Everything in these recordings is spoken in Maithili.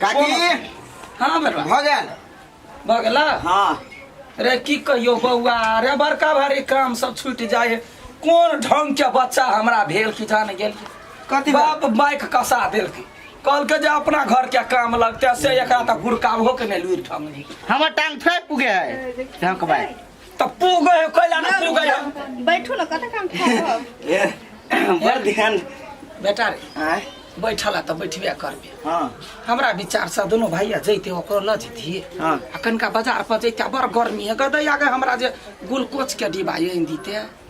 काकी। हाँ बेटा। भऽ गेल। भऽ गेला? हाँ। रे की कहियो बौआ रे, बड़का भारी काम सब छूटि जाय है। कोन ढंग के बच्चा हमरा भेल कि जान गेल। कथी? बाप बाइक कसा देलकै, कहलकै जे अपना घर के काम लगते, से एकरा तऽ गुड़काबहो के नहि लुरि ढंग नहीं। हमर टांग थोड़े पुगे है ढंग भाई। तऽ पुगे है, कैला ना पुगे है? बैठू ने, कते काम ठाढ़। ए, बड़ ध्यान। बेटा रे। आँय? बैठल तऽ बैठबे करबे। हाँ। हमरा विचार से दुनू भैया जैते, ओकरो लऽ जैतियै। हाँ। आ कनिका बाजार पर जैते, बड़ गर्मी है गदैया के, हमरा जे ग्लूकोज के डिब्बा आनि दिते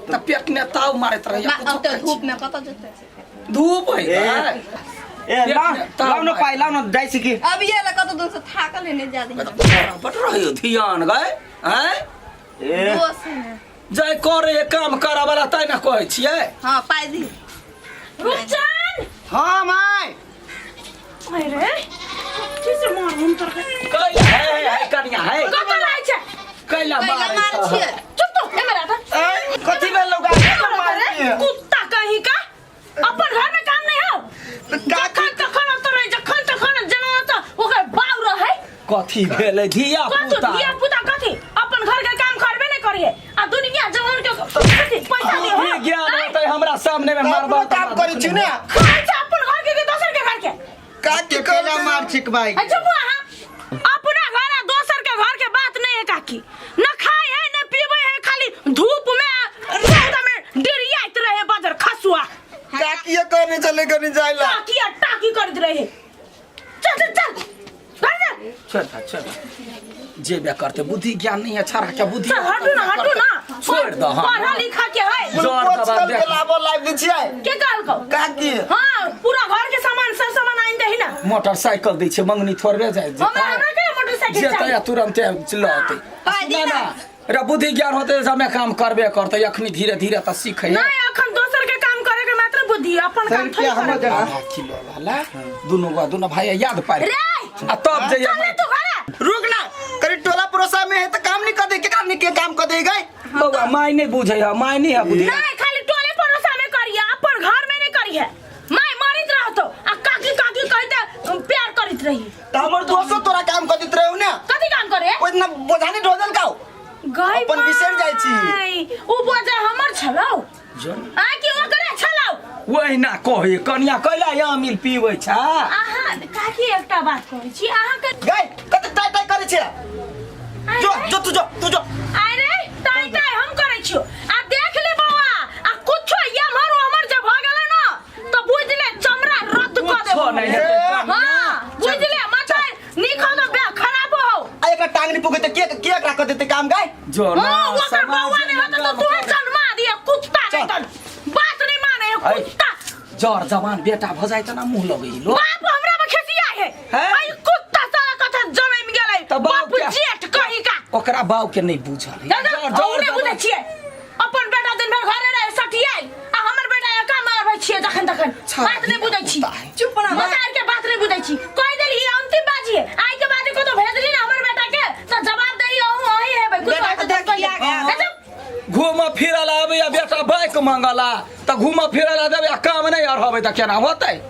तऽ पेट ने ताव मारैत रहैया। बा, कुछो अब तऽ खाइ छी। धूप में कतऽ जेतै? धूप है। ए, गै। ए, लाउ लाउ न पाइ, लाउ न, जाइ छी की। अब ये ला कतऽ दिन से थाकल है, नहीं जादे। बड़ रहियो धियान गै, आँय? ए। दोस है ने। जाय करे काम करऽ वाला तै ने कहै छियै। हाँ, पाइ दी। रुपचन। हाँ माय। अरे की से मार हम तोर के? कैला है है कनिया है। कतऽ रहै छै? कैला कैला मारै मारै छह? छियै? चुप तो एमहर आ तऽ। ए, कथी भेल लौका? अरे कुत्ता कहीं का, अपन घर में काम नहीं हो? जखन तखन ओतऽ रहै, जखन तखन जेना ओतऽ ओकर बाउ रहै। कथी भेलै धिया कथी? पुता। धिया पुता कथी? अपन घर के काम करबे नहीं करिए आ दुनिया जहान के कथी पैसा दे हो? बुद्धि ज्ञान होतै हमरा सामने में मारबा? अपनो काम करै छी ने। खाइ छै अपन घर के कि दोसर के घर के? काकी। केला मार छिक भाई। अच्छा बुआ, हाँ अपना घर आ दोसर के घर के बात नहीं है काकी। न खाए है न पीवे है, खाली धूप में रौदा में डिरियाइत रहे बजर खसुआ। काकी ये कहने चले कनी जाइला। टाकी आ टाकी करैत रहे। चल चल चल, घर जा। छोड़ दे, छोड़ दे, जेबे करते बुद्धि ज्ञान नहीं है छाड़ा के बुद्धि। चल हटू ना, हटू ना। छोड़ दे, हाँ। पढ़ा लिखा के है। जोर ग्लूकोज दबा कल देख। के लाबो, लाइव दै छियै। के कहलकौ? काकी। हाँ, पूरा घर के सामान सब सामान आनि दही ना। मोटरसाइकिल दै छै, मंगनी थोड़बे जाय। हमरा हमरा के मोटरसाइकिल जेतै चाही? आ तुरन्ते लऽतै। पाइ सुना दी ना ना। रे, बुद्धि ज्ञान होतै समय काम करबे करतै, अखनी धीरे धीरे तऽ सीखै। नहीं, अखन दोसर के काम करे के मात्र बुद्धि है, अपन काम थोड़ी रुपया हमर करे। जगह। आधा किलो वाला दुनू गो दुनू भाई याद पारि रे आ तब जइयै। चल तू घरे। रुक ना, करी टोला पड़ोसा में है तो काम नहीं कर दे, केकरा नहीं के काम कर दे गए? बौआ, माय नहीं बुझै है, माय नहीं है बुद्धि। नहीं, खाली टोले पड़ोसा में करिए, अपन घर में नहीं करिए। माय मरित रहतो आ काकी काकी कहते प्यार करित रही। तो हमर दोस्तो तोरा काम कर देत रहू ने। कथी काम करे? ओइ दिना बोझानी ढोजल काओ। गई। अपन बिसरि जाइ छी। माय, उ बोझा हमर छलौ जोन। आ कि ओकरे छलौ? ओहिना कहै कनिया, कैला आमिल पीबै छ? अहाँ काकी, एकटा बात कहै छी अहाँके। गए, कते टाइ टाइ करै छै? जो जो, तू जो, तू जो। अरे ताई ताई हम करै छियो आ देख ले बौआ, आ कुछो एम्हर ओम्हर जे भऽ गेलै न तऽ बुझ ले चमड़ा रद्द कऽ देबो। कुछो नहि हेतै कनिया। हाँ, बुझ ले, माथा नीक हो तऽ बे खराब हो। आ एकरा टांग नहीं पुगे के के एकरा कर देते काम गए? जो ना। हाँ, ओकर समाज बौआ नहि होतै तऽ तोहे जन्मा दिया कुत्ता। नहि चल। तऽ बात नहि माने है। ऐ। कुत्ता। जर जवान बेटा भऽ जाइ तऽ ना मुँह लगै लो। बाप हमरा पर खिसिया है। हैं? आई कुत्ता साला कथा जनम गेलै। तऽ बाप बाप के- जेठ कही का। ओकरा बाउ के नहीं बुझल है। दादा, जर अहूँ जर नहि बुझै छियै? अपन बेटा दिन भरि घरे रहे सटियाइ आ हमर बेटा एका मारबै छियै जखन तखन। बात नहि बुझै छी। कुत्ता है। चुप ना। मतार के बात नहि बुझै छी। कहि देली, ई अंतिम बाजी है। आइ के बाद कतौ भेजली ना हमर बेटा के तऽ जवाब देही अहूँ अही हेबै। कुछ बेटा के हेतै तऽ देखिया कहियै। गेल। अच्छा, घूम फिरल आबैया बेटा, बाइक मांगला तऽ घूम फिरल देबै आ काम नहि अढ़बै तऽ केना होतै?